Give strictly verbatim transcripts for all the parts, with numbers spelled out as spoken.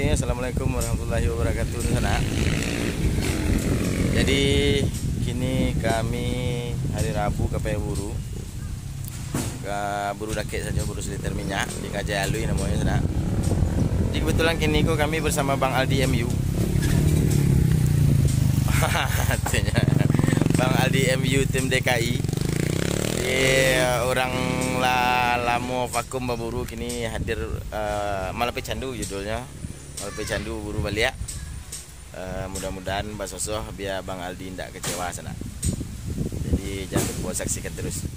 Oke, assalamualaikum warahmatullahi wabarakatuh, sanak. Jadi, kini kami hari Rabu ka pai baburu. Ka buru dakek sajo, buru saliter minyak, di Ngajai Alui namonyo, sanak. Jadi, kebetulan kini ko kami bersama Bang Aldi M U. Artinyo, Bang Aldi M U tim D K I. Jadi, urang lah lamo vakum baburu, kini hadir, eh, Malapeh Candu judulnyo. Malapeh Candu baburu baliak. Eh, mudah-mudahan basosoh, bia Bang Aldi indak kecewa, sanak. Jadi, jangan lupa saksikan terus.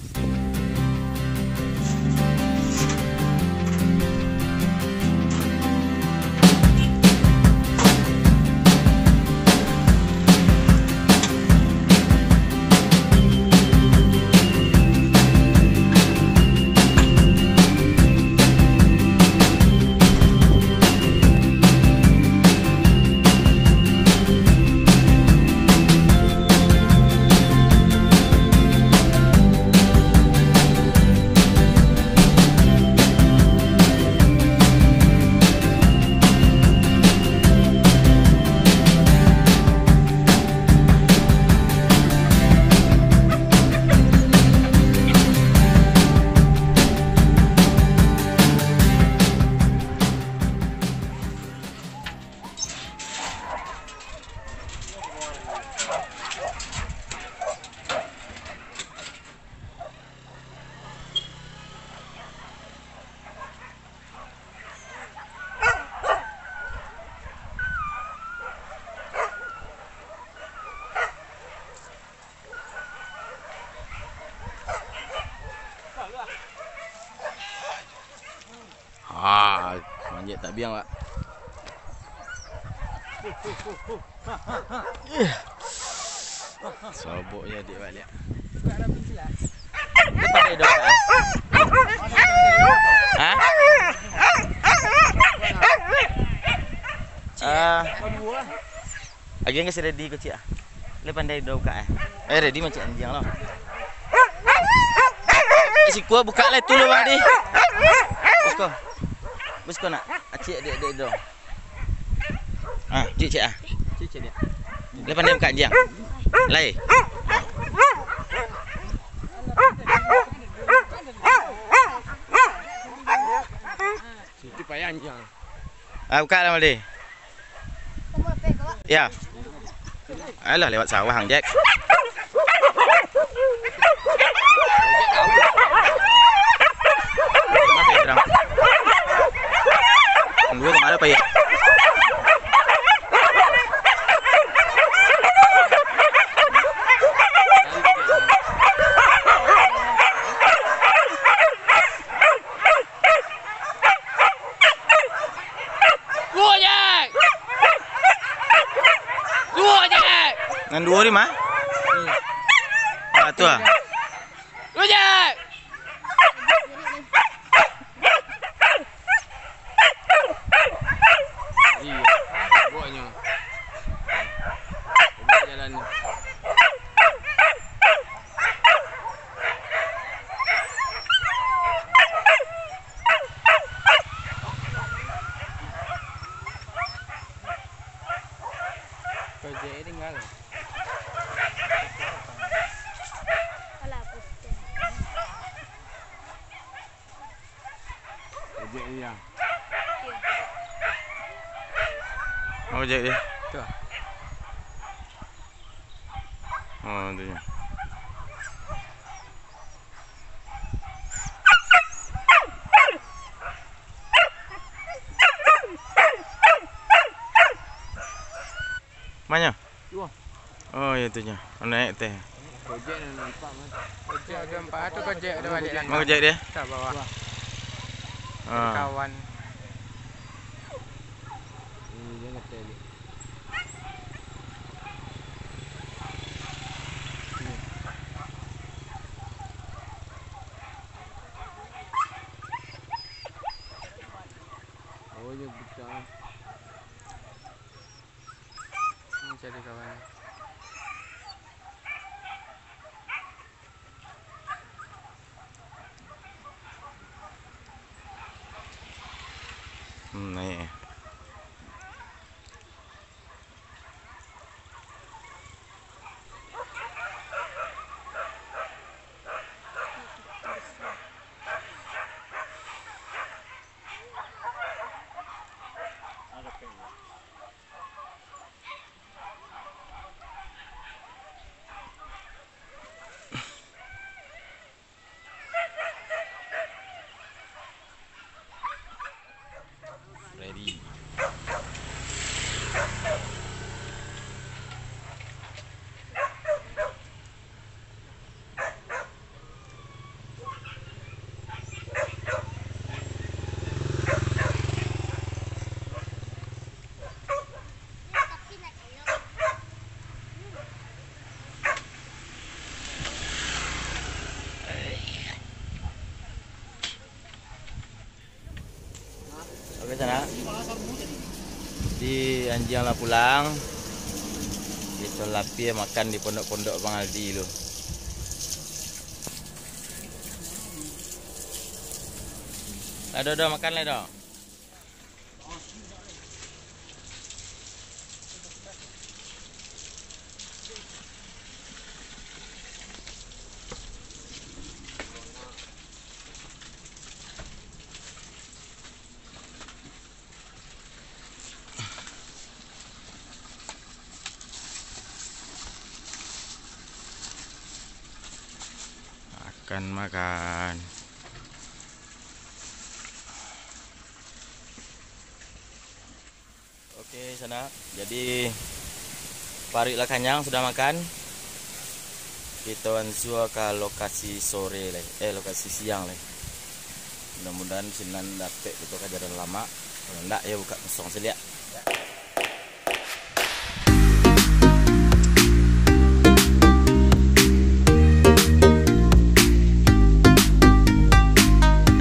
Ah, manjek tabiang, Pak. Sobok jadi baliak. Dia pandai dongkak, eh? Hah? Ah. Agian kasi ready ko, ciek, ah. Lai pandai dongkak, eh. Eh, ready macam anjiang lo. Eh, siko buka lah tu lo, Bang, di. Busko. Busko nak. Acik, dek, dek, dong. Ah, cik, cik, ah. Cik, cik, dia. Lai pandai buka anjiang. Lai. Situ payah anjiang. Ah, buka lah, Maldi. Ya. Alah, lewat sawah, ang Jack. Dua kemana, Pak, ya? Duo je! Duo je! Nan duo di ma? Ah, tu ah. Duo je! Iyo, buaknyo. Buak jalan ni. Kojek tinggal. Ojek iya. Ojek dia. Tu lah. Oh, tu je. Manyo? Dua. Oh, iyo tu nyo. Naik teh. Gojek nan nampak, Mas. Gojek ada empat, tu Gojek ada balik lah. Mau Gojek dia? Kat bawah. Ah. Kawan. Ini dia ngetel ni. Ni. Oh, ini buta. Hmm, cari kawan. Hmm, naik eh. Oke, sanak. Di anjiang lah pulang. Kito lapie makan di pondok-pondok Bang Aldi lu. Lah, Dok, Dok, makan lah, Dok. Makan, makan. Oke, sanak. Jadi, paruik lah kanyang, sudah makan. Kito ansua ka lokasi sore lai, eh, lokasi siang lai. Mudah-mudahan sinan dapek kito ka jalan lamak. Kalau ndak, yo buka kosong siliak.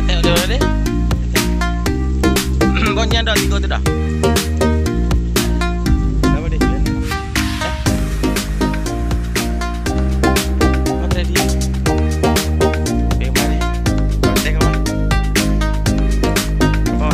Tengok dia dulu deh. Bau nyan dah tiga tu dah. Berapa deh? Baterai dia. Oke, mari. Baterai kau. Apa?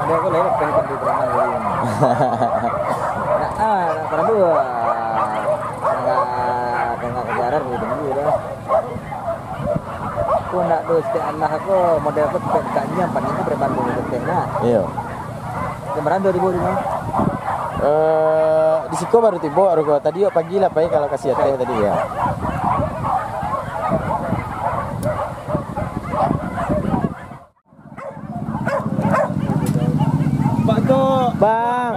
Dia aku lain apa yang tadi berenang dulu ni. Nak, ah, nak pernah dua. Tengah, tengah kejaran gitu dulu dah. Aku nak tu setiap alah aku model aku tak nyam paling aku preman dulu teteh lah. Iyo. Dia merantau di bawah rumah. Eh, di siko baru tibo, baru ko. Tadi yo pagi lah pai kalau kasih teh tadi yo. Pak Tok. Bang.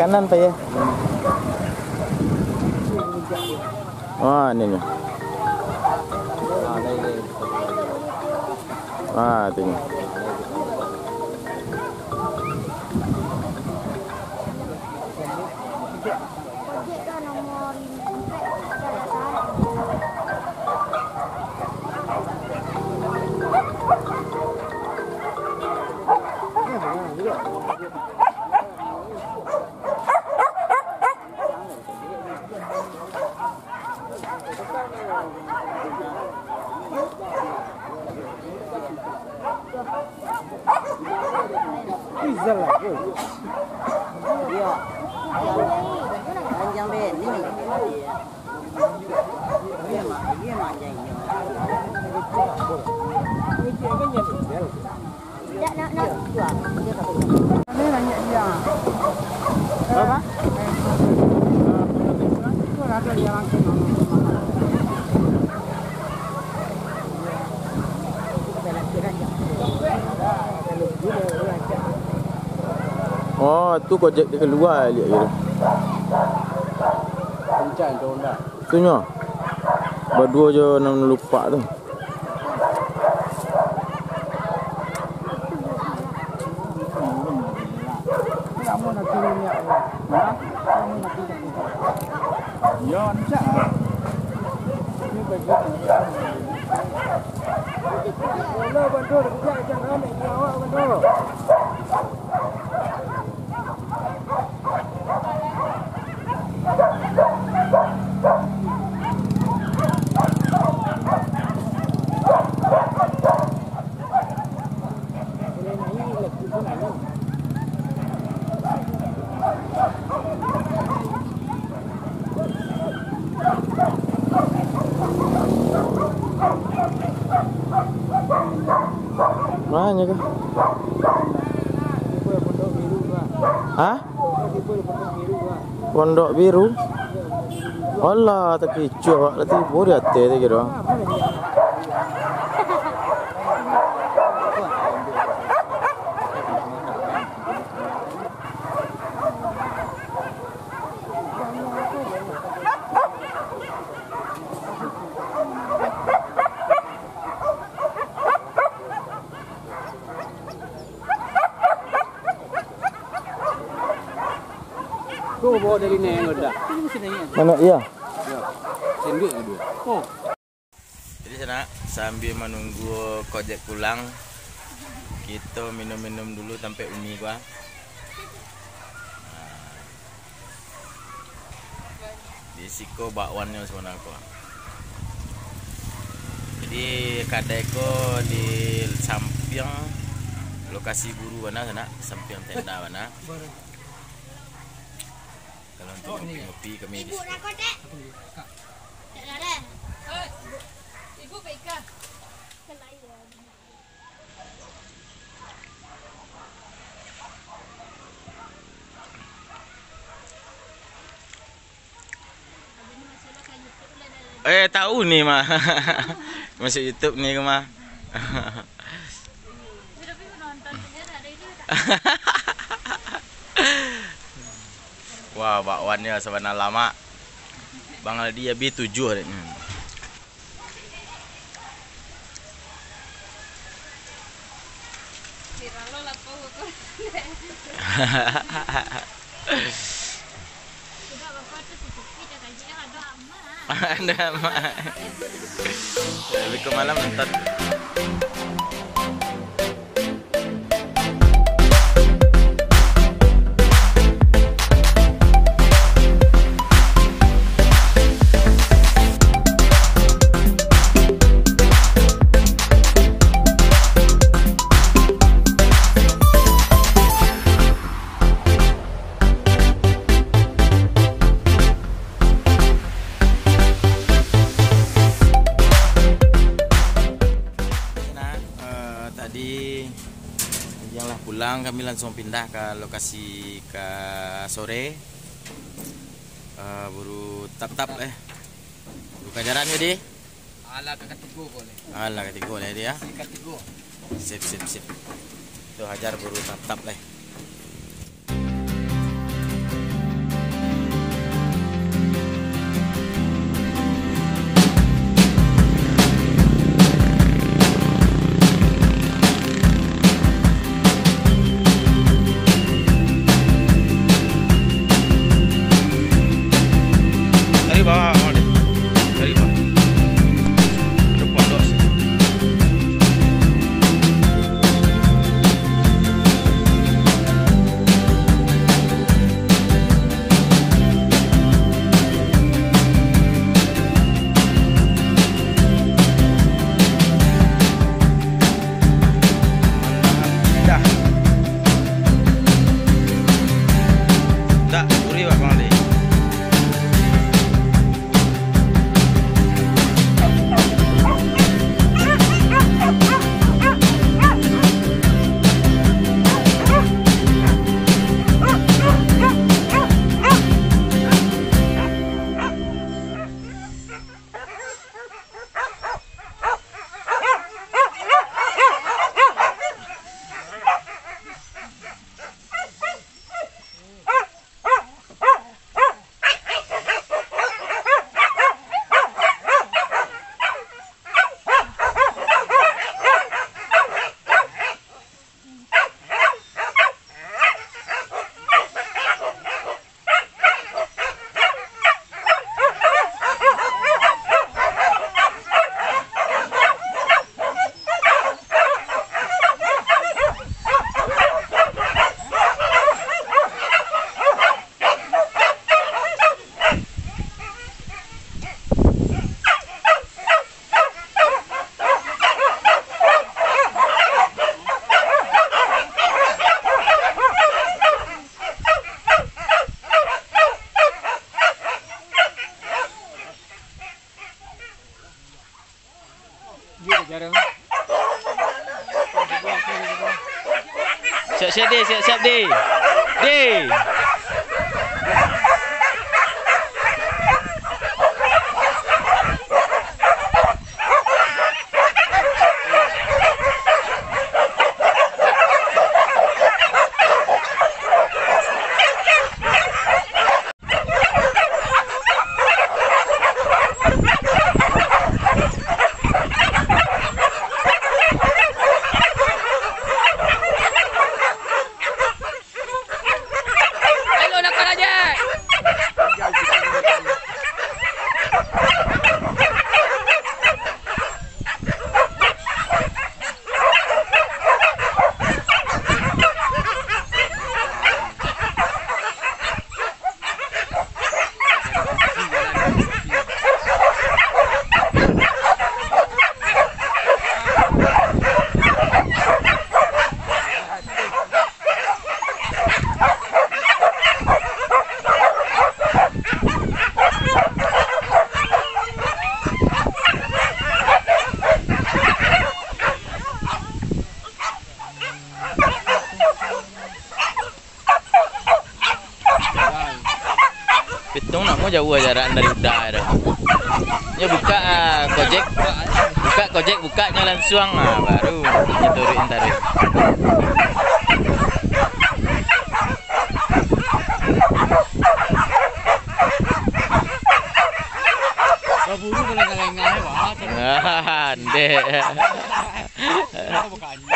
Kanan, Pak, ya. Ah, ini nih. Ah, ini. Iya. Panjang bini. Berapa? Oh, tu Gojek dia kalua liak gitu. Kencang tu Honda. Tu nyo. Baduo jo nan lupak tu. Banyak kah? Hah? Pondok Biru. Alah, takicuah awak lah tibo di ateh tu kiro. Tu bawa dari neng dah. Mana iya? Senduk kedua. Oh. Jadi sanak, sambil manunggu Gojek pulang, kito minum-minum dulu tampek umi gua. Nah. Di siko bakwan nyo sabana ko. Jadi, kadai ko di sampiang lokasi buru bana, sanak, sampiang tenda bana. Kalau untuk ngopi-ngopi kami di siko. Eh, tahu ni mah. Masuk YouTube ni ke mah. Wah, bakwan nyo sabana lamak. Bang Aldi habis tujuh dek ni. Ada aman. Lebih ke malam nonton. Nah, eh, tadi Yang lah pulang, kami langsung pindah ka lokasi ka sore. Eh, buru tap-tap, eh. Buru ka jalan, Yudi? Alah, ka katigo ko, leh. Alah, katigo, leh, dia. Si katigo. Sip, sip, sip. Tu hajar buru tap-tap, leh. Dari bawah, Mak. Dari bawah. Itu pondok sih. Dah. Siap-siap, Dek, siap-siap, Dek. Dek. Pitung nak mau jauah jarak dari udah tu. Nyo buka, ah, Gojek, buka Gojek, bukanyo lansuang, ah, baru nyo turuik taruih. Baburu kalengah-lengah, eh, wah. Ah, ndeh. Bukannya.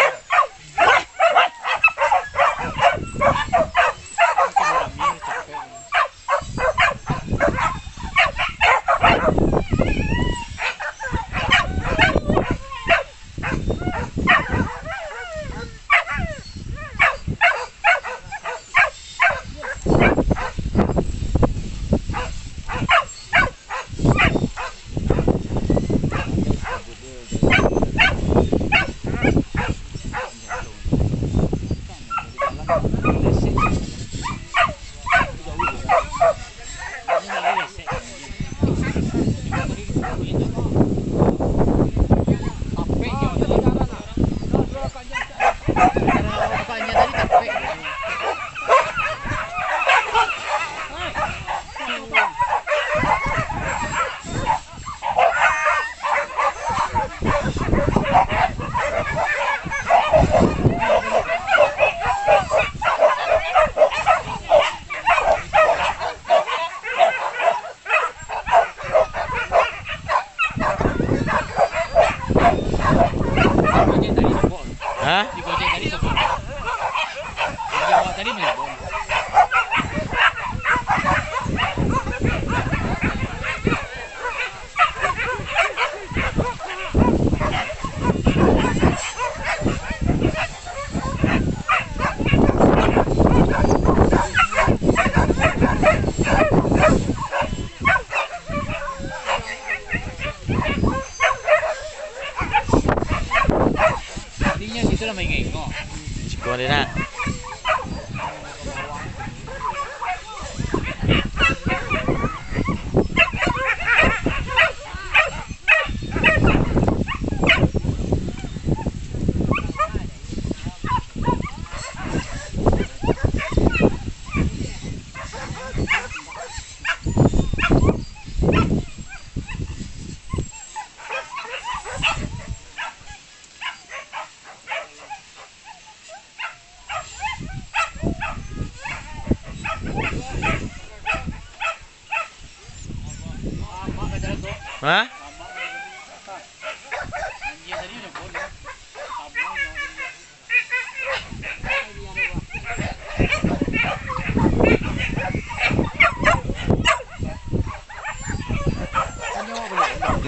Hah? Tadinyo situ lah main ngengok. Siko ni nak. Hah?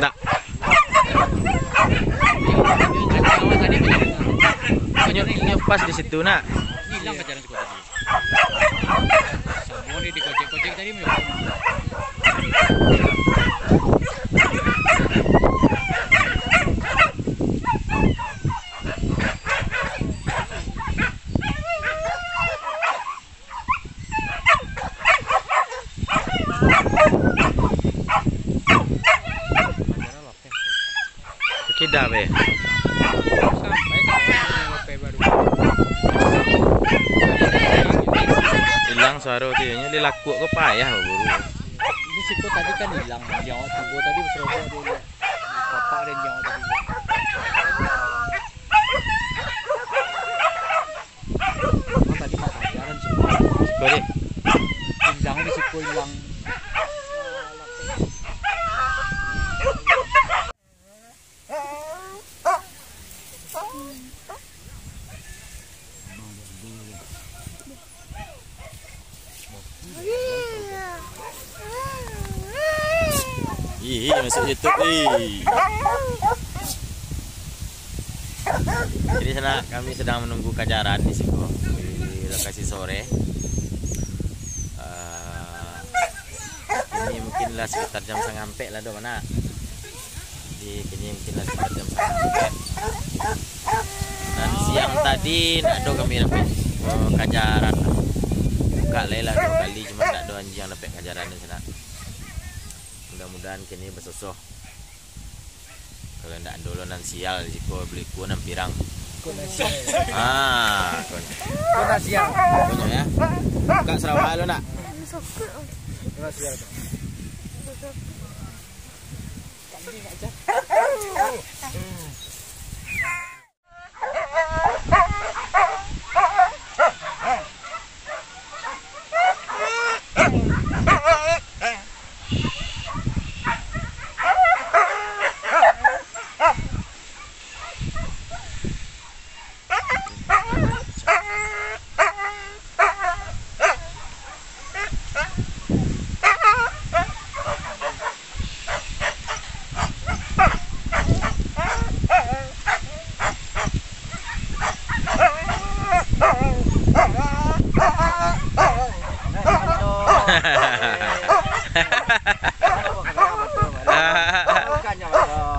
Ndak. Inyo, inyo pas di situ, nak. Ilang ka jalan siko tadi. Samo ni di Gojek-Gojek tadi, mah. Kida be. Sampai ka Lope baru. Suaro tu nyo dilakuak ko payah baburu. Ini siko tadi kan ilang, nyo tibo tadi basarobo tu, liek. Bapak dan nyo tadi. Oh, tadi mah tadi, ada di siko. Siko, deh. Ilang di siko, ilang. Ih, ih, masuk YouTube, ih. Jadi, sanak, kami sedang menunggu kajaran di siko, di lokasi sore. Eh, ini mungkin lah sekitar jam sangampek lah tu, mana. Jadi, kini mungkin lah sekitar jam sangampek. Dan siang tadi ndak ado kami dapek, eh, kajaran. Buka lai lah duo kali, cuma ndak ado anjiang dapek kajaran di sinan. Mudah-mudahan kini basosoh. Kalau ndak ado lo nan sial di siko, beli kuah nan pirang. Kau nan sial. Ah, kau. Kau nan sial. Kau nyo, ya. Buka Sarawak lo ndak? Kau nan sial tu.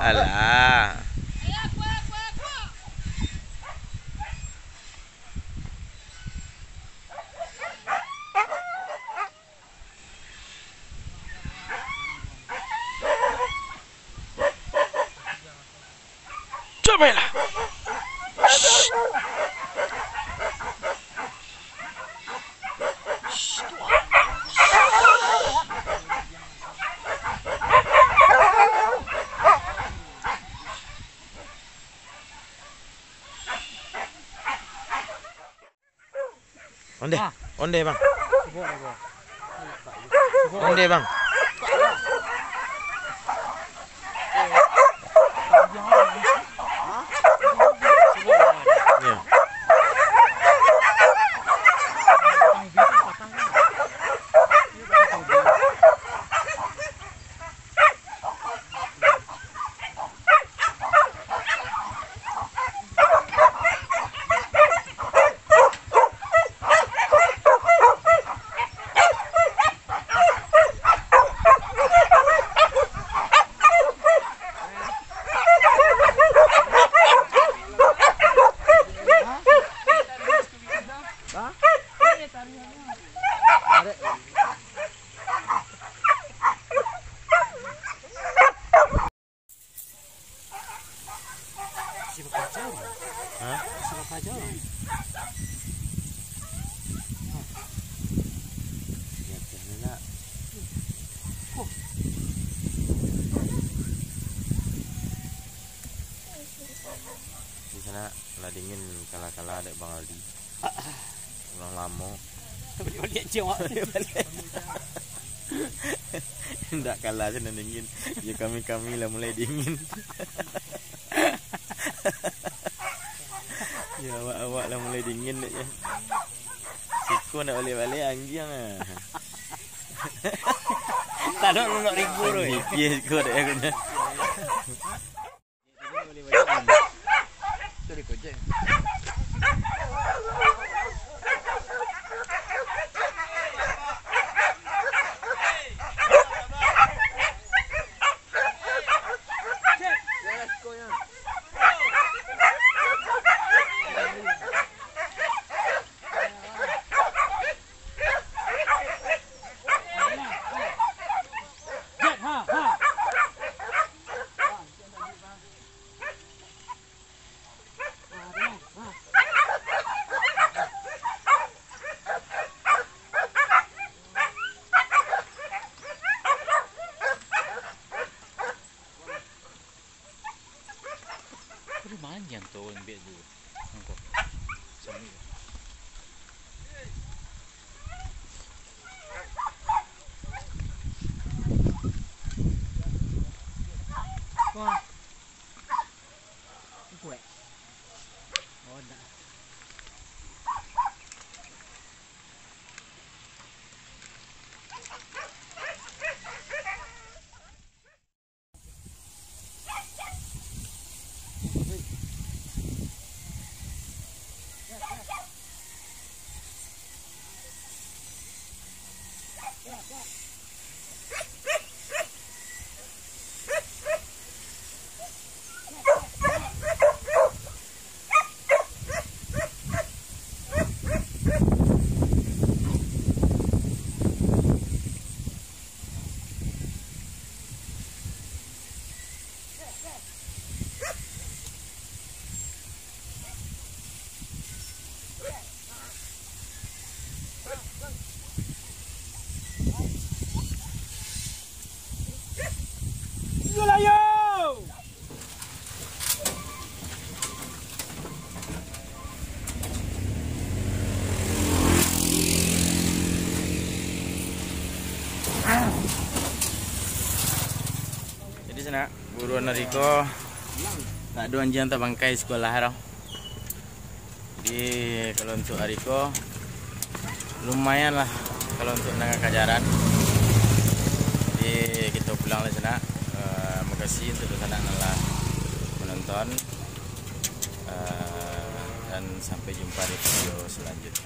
Alah. Jamailah. Onde, ah. Onde, Bang. Onde, Bang. Iya. Isi bakacau. Hah? Isi bakacau. Hah. Ya, kena nak. Huh. Di sana lah dingin, kala-kala dek Bang Aldi. Urang lamo. Baliak-baliak ciek, Mak. Indak kalah se nan dingin. Yo, kami-kami lah mulai dingin. Yo, awak-awak lah mulai dingin dek yo. Siko nak baliak-baliak, anjiang ah. Tadok nunok ribu tu. Mikir siko dek yo. Jadi sanak, buruan ari ko, tak ado anjiang tabangkai sikolah doh. Jadi kalau untuk ari ko, lumayan lah kalau untuk nan ka jalan. Jadi kito pulang lah sanak. Eh, makasih untuk sanak nan lah menonton. Eh, dan sampai jumpa di video selanjutnya.